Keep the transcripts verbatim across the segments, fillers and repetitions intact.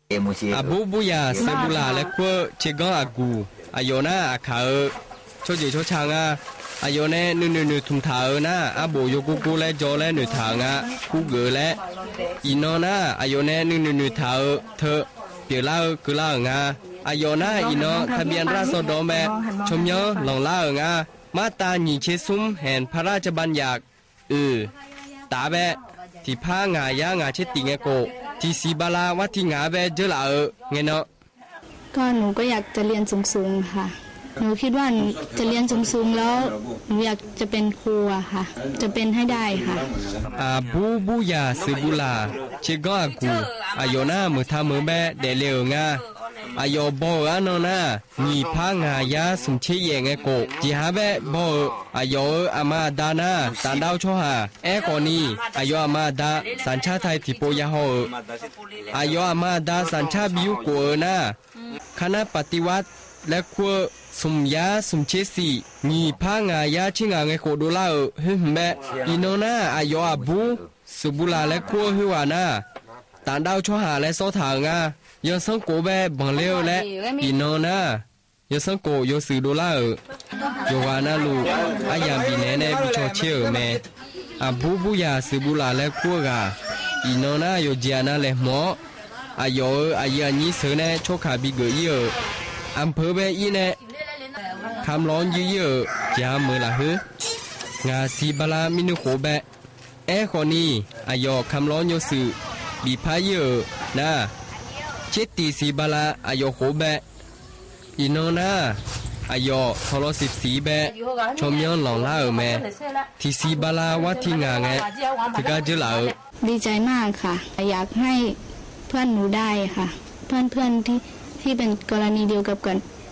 Aqbur buryaq seuqbuvlaq laer kur-eu Tserganr Aqguq, aqyawf nar aqkaq-euq tsawrjeuq tsawrca nga. Aqyawf nae nuinoeq noeqtmq taq-euq nar, arbof yawgor gor laer jawr laer noeqtaq-euq nga. Kurgeuf-eu laer, iqnan nar aqyawf nae nuinoeq noeqtaq-euq teu pyeuflar-eu keuvlar-euq nga. Aqyawf nar iqnan ทะเบียนราษฎร bae tsawrmyanr lanqlar-euq nga. มาตรา nyiq tser smr แห่งพระราชบัญญัติ uiq taf-aer bae, tiqpar ngaq yar ngaq tser tif ngae khof, tiqsiq bala war tiq ngaq-aer bae dzeurlaf-eu ngae nan ก็หนูก็อยากจะเรียนสูงๆ ค่ะ หนูคิดว่าจะเรียนสูงๆ แล้วหนูอยากจะเป็นครูอะค่ะ จะเป็นให้ได้ค่ะ Aqbur buryaq seuqbuvlaq Tserganr Aqguq, aqyawf nar meuq taq meuq bae daefle-euq nga. Aqyawf baw-euq arnan nar, nyiq par ngaq yar smq tser yaef ngae khof, jeqhaq bae baw-euq. Aqyawf-euq aqma aqda nar, tafdav-eu tsawrhaq. Aerkhawf ni, aqyawf aqma aqda สัญชาติไทย tiqpov yahaw-euq. Aqyawf aqma aqda สัญชาติ bi yur khof-eu nar, คณะปฏิวัติ laer kur-eu smq yar smq tser shif, nyiq par ngaq yar tser ngaq ngae khof dovlar-euq khoer hmq bae, iqnan nar aqyawf aqbur seuqbuvlaq laer kur-eu khoerghaq nar, tafdav-eu tsawrhaq laer sawr taq-euq nga. Yansanr khof bae banqler-eu laer, iqnan nar yansanr khof yawshuif dovlar-euq yawqghaq navluf aryamq bifnaeq nae bi caw caer-euq mae. Aqbur buryaq seuqbuvlaq laer kur-eu ghaq, iqnan nar yawqjeq aqnav laeqhmq-awr, aqyawf-euq aqyuif aqnyir sheuq nae tsawrkaq bigeuf ir-euq, aqpeuq bae ir nae kamq lawq-anr yur ir-euq jeqha meuq lafkhoer, ngaq siq bala mir nuikhof bae Aerkhawf ni, aqyawf kamq lawq-anr yawshuif bifpar ir-euq nar, tser tif siq bala aqyawf khof bae. Iqnan nar, aqyawf tawqlawv siq siq bae tsawrmyanr lanqlar-euq mae. Tiq siq bala war tiq ngaq ngae, teugar dzeurlaf-eu ดีใจมากค่ะ อยากให้เพื่อนหนูได้ค่ะ เพื่อนๆที่ที่เป็นกรณีเดียวกับ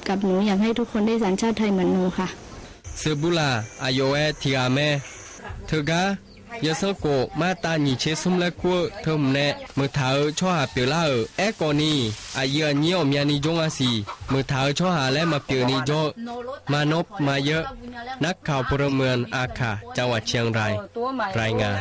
กับหนู อยากให้ทุกคนได้สัญชาติไทยเหมือนหนูค่ะ Seuqbuvlaq aqyawf-aer tiq ghaq mae. Teugar, yansanr khof martav nyiq tser smr laer kur-eu teu hmq nae meuqtaq-eu tsawrhaq pyeuflar-euq. Aerkhawf ni, aqyuif aqnyir ghawqmyani jawr nga siq, meuqtaq-eu tsawrhaq laer maqpyeuf ni jawr-eu. Manawr Maqyeur, นักข่าวพลเมือง อาข่า จังหวัดเชียงราย รายงาน